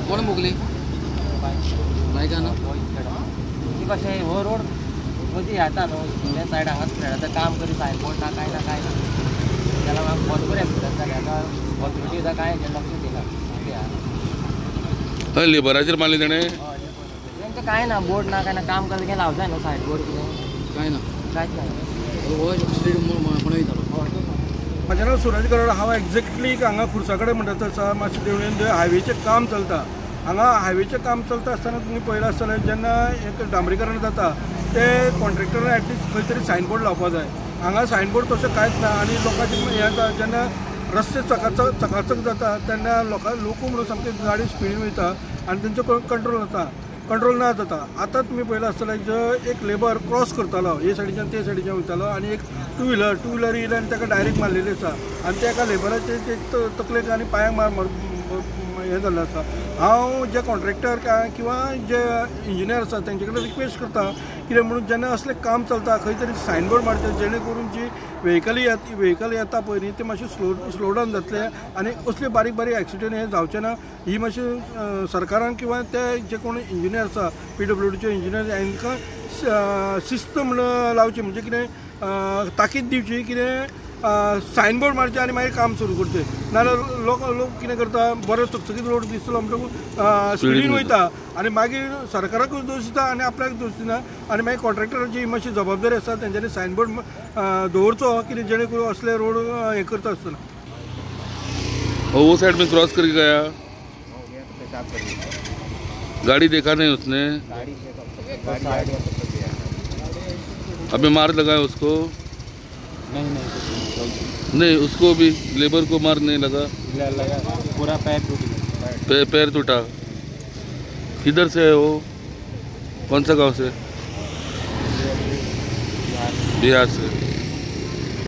कोण मोगली बायका ना ती कशें हो रोड मदीं येता न्हू त्या सायड हांगा स्प्रेड जाता काम करी सायन बोर्ड ना कांय ना कांय ना त्याला भरपूर एक्सिडंट जाले आतां ऑथॉरिटी सुद्दां कांय हेजेर लक्ष दिना. हय लेबराचेर मारले तेणें तेंचें कांय ना बोर्ड ना कांय ना काम करता कितें लावजाय न्हू सायड बोर्ड कितें कांय ना कांयच ना. हो स्ट्रीट कोण वयतालो. म्हाजें नांव सुरज गरड. हांव एक्झॅक्टली हांगा खुर्सा कडेन म्हणटा थंय आसा. मातशें देवळेन हायवेचें काम चलता. हांगा हायवेचें काम चलता आसतना तुमी पळयलां आसतलें जेन्ना एक डांबरीकरण जाता ते कॉन्ट्रॅक्टरान एटलिस्ट खंय तरी सायनबोर्ड लावपा जाय. हांगा सायनबोर्ड तशें कांयच ना आनी लोकांचें हें जाता जेन्ना रस्ते चकाचक चकाचक जाता तेन्ना लोक म्हणून सामके गाडी स्पिडीन वयता आनी तेंचो कंट्रोल जाता कंट्रोल ना जाता. आतां तुमी पळयलां आसतलें जो एक लेबर क्रॉस करतालो हे सायडीच्यान ते सायडीच्यान वयतालो आनी एक टू व्हिलर येयले आनी ताका डायरेक्ट मारलेली आसा आनी त्या एका लेबराचे तकलेक आनी पांयांक मार हें जाल्लें आसा. हांव जे कॉन्ट्रॅक्टर किंवा जे इंजिनियर आसा तेंचे कडेन रिक्वेस्ट करता कितें म्हणून जेन्ना असलें काम चलता खंय तरी सायनबोर्ड मारचें जेणे करून जी व्हेकल येता पळय न्ही ते मातशें स्लो डावन जातले आनी असले बारीक बारीक एक्सिडंट हे जावचे ना. ही मातशी सरकारान किंवा ते जे कोण इंजिनियर आसा PWDचे इंजिनियर हांकां शिस्त म्हण लावची म्हणजे कितें ताकीद दिवची कितें सायनबोर्ड मारचें आनी मागीर काम सुरू करचें. नाजाल्यार लोक कितें करता बरो चकचकीत रोड दिसलो म्हणटकूच स्पिडीन वयता आनी मागीर सरकाराकूच दोश दिता आनी आपल्याक दोश दिना आनी मागीर कॉन्ट्रॅक्टराची मातशी जबाबदारी आसा तेंच्यांनी सायनबोर्ड दवरचो कितें जेणे करून असले रोड हें करता आसतना. वो साइड में क्रॉस करके गया गाड़ी देखा नहीं उसने. अभी मार लगाया उसको. नहीं नहीं उसको भी लेबर को मार नहीं लगा. लगा पूरा पैर टूट गया. पैर टूटा. किधर से है वो? कौन सा गांव से? बिहार से.